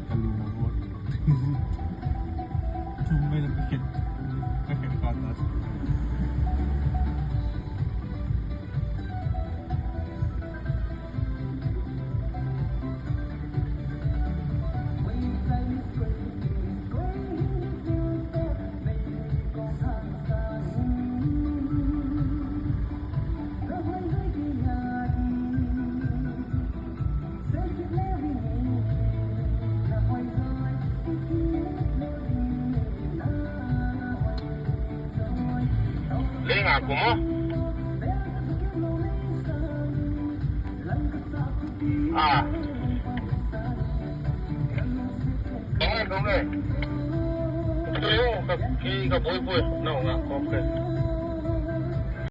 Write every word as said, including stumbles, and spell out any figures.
Ka luna bawt. Thum mai na ka khen. Ka khen ka ta. Leng a kum a. Ah. Kong e, kong e. Kong e, ka, ki, ka boi boi. No, nga kong e.